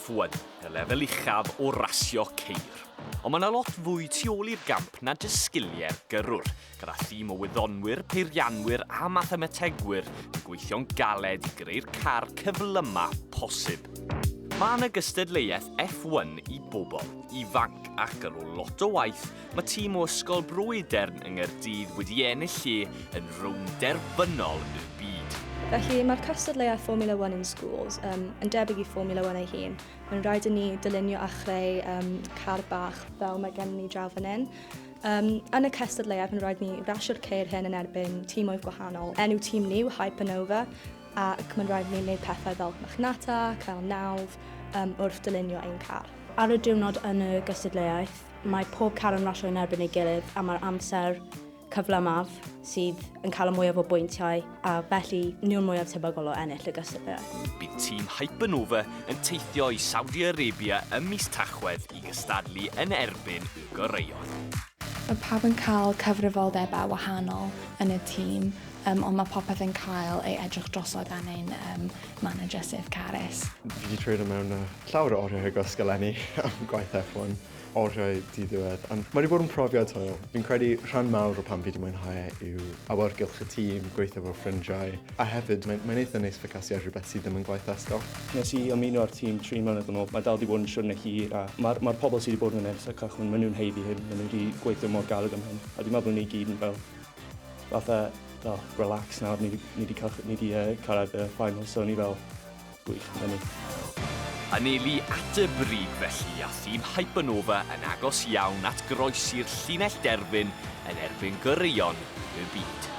F1, y lefel uchaf o rasio ceir. Ond mae 'na lot fwy tu ôl i'r gamp na jyst sgiliau'r gyrrwr, gyda thîm o wyddonwyr, peirianwyr a mathemategwyr yn gweithio'n galed i greu'r car cyflyma posib. Mae 'na gystadleuaeth F1 i bobl ifanc, ac ar ôl lot o waith, mae tîm o Ysgol Bro Edern yng Nghaerdydd wedi ennill lle yn rownd derfynol y byd. Felly, mae'r cystadleuaeth Formula One in Schools um, yn debyg i Formula One ei hun. Mae'n rhaid i ni dylunio a chreu um, car bach fel mae gen ni draw fan hyn. Um, yn y cystadleuaeth, mae'n rhaid ni rasio'r ceir hyn yn erbyn tîmoedd gwahanol. Enw tîm ni yw Hypernova, ac mae'n rhaid ni wneud pethau fel marchnata, cael nawdd, um, wrth dylunio ein car. Ar y diwrnod yn y gystadleuaeth, Mae pob car yn rasio yn erbyn ei gilydd a mae'r amser cyflymaf sydd yn cael y mwyaf o bwyntiau a felly nhw'n mwyaf tebygol o ennill y gystadleuaeth. Bydd tîm Hypernova yn teithio i Saudi Arabia ym mis Tachwedd i gystadlu yn erbyn y goreuon. Mae pawb yn cael cyfrifoldebau wahanol yn y tîm, um, ond mae popeth yn cael ei edrych drosodd gan ein um, manager sef Carys. Fi wedi treulio mewn llawer o oriau gwasg eleni am gwaith F1. Oriau diddiwedd. Ond mae wedi bod yn profiad hwyl. Fi'n credu rhan mawr o pam fi wedi mwynhau e yw awyrgylch y tîm, gweithio efo ffrindiau, a hefyd mae'n mae eitha neis ffocysu ar rhywbeth sydd ddim yn gwaith ysgol. Nes i ymuno â'r tîm 3 mlynedd yn ôl, mae dal wedi bod yn siwrne hir a mae'r mae pobl sydd wedi bod yn ers y cychwyn, maen nhw'n haeddu hyn, maen nhw wedi gweithio mor galed am hyn. A dwi'n meddwl bod ni gyd yn fel fatha fel relax nawr, ni wedi ni ni wedi uh, cyrraedd y final, so ni fel Gwych, 'na ni. Anelu at y brig felly, a thîm Hypernova yn agos iawn at groesi'r llinell derfyn yn erbyn goreuon y byd.